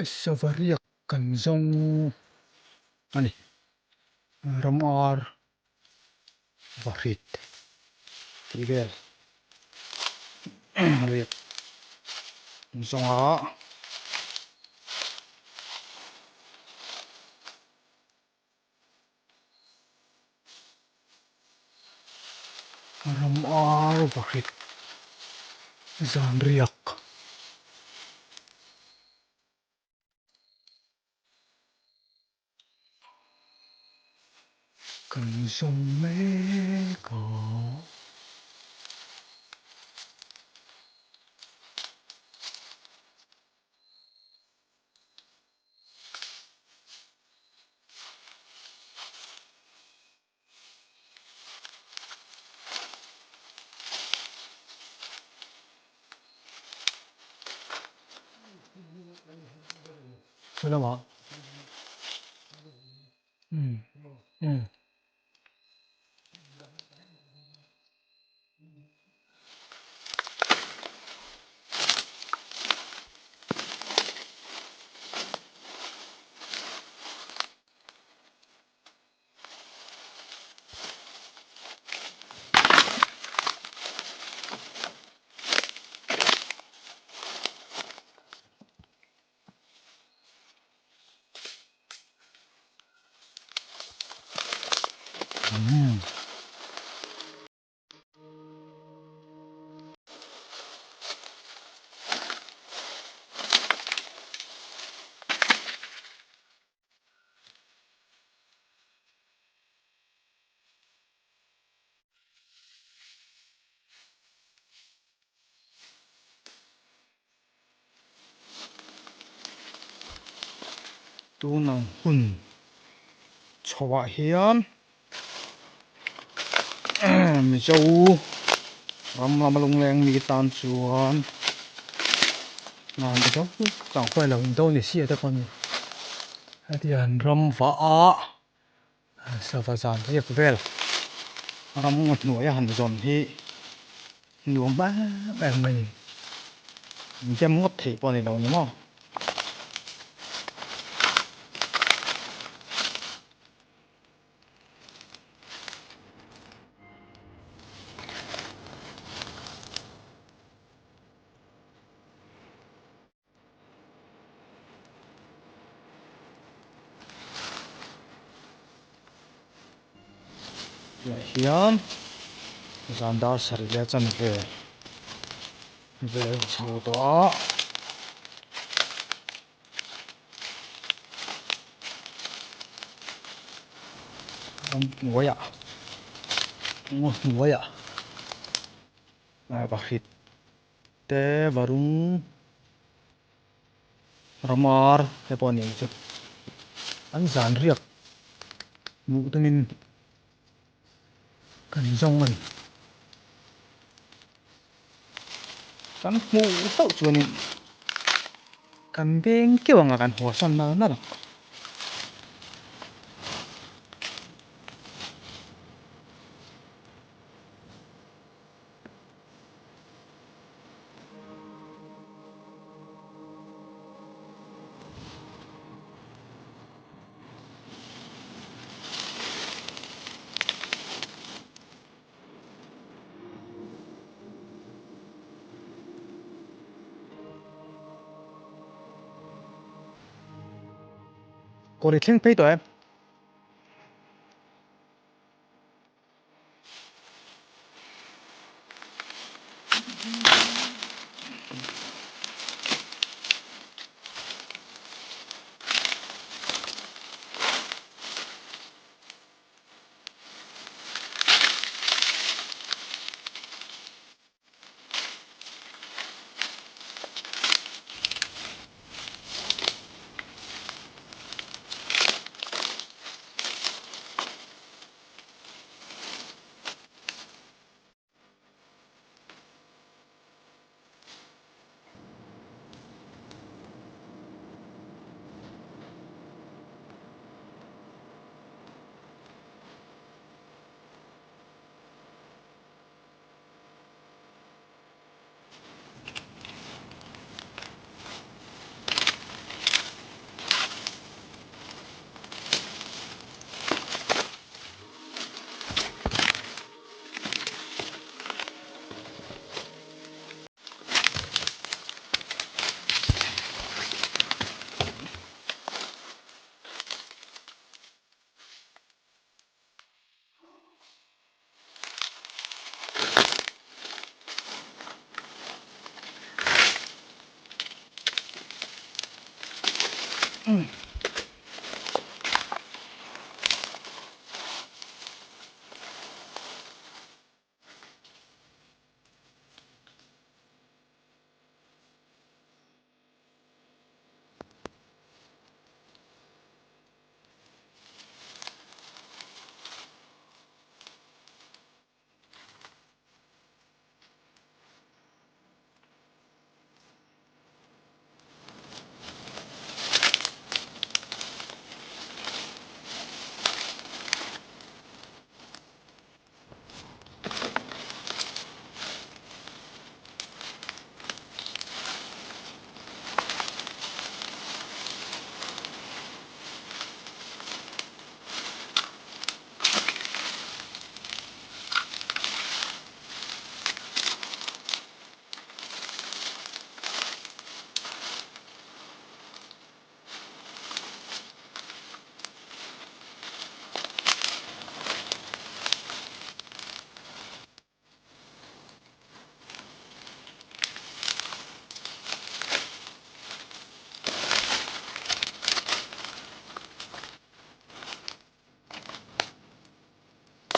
Sava riak kan zawng a ni. Ram ar vahrit tih vel riak kan zawng a. Ram ar vahrit zan riak. Kan zawng mek a. Chu lamah umm umm. Tunang hun chhoah hian Mizo ram lama lungleng mi tan chuan Mizo chang pawh ilo in Indonesia te pawh a ni hetiang ram vah a sava zan riak vel ram ngaw hnuaia han zawn hi nuam em em mai a ni in ngawt theih pawh a ni lo ni maw. Tah hian zan dar sarih leh chanve vel chho tawh a. Ramhnuaiah ngaw hnuaiah vahrit te varung ramar te pawh a ni ang chu an zan riak hmuh tumin kan zawng a ni kan hmuh hlauh chuanin kan beng keuh ang a kan haw san nal nal ang. Kawr i thleng phei tawh em?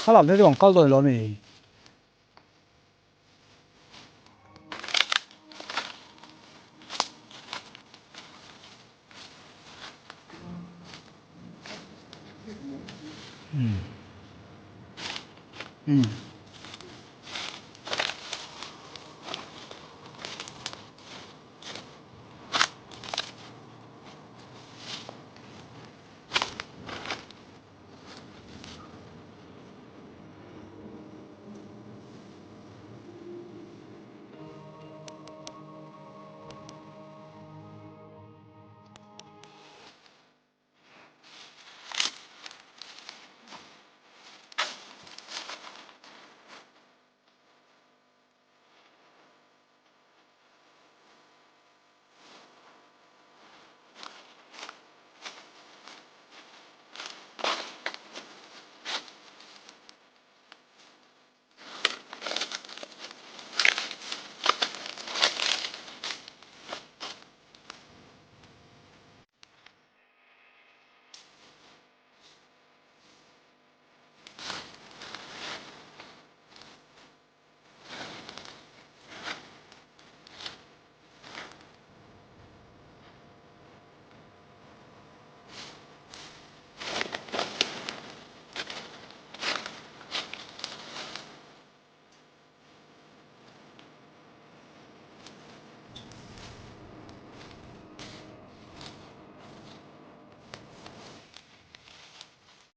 Khalam te chuan kal dawn lo a ni.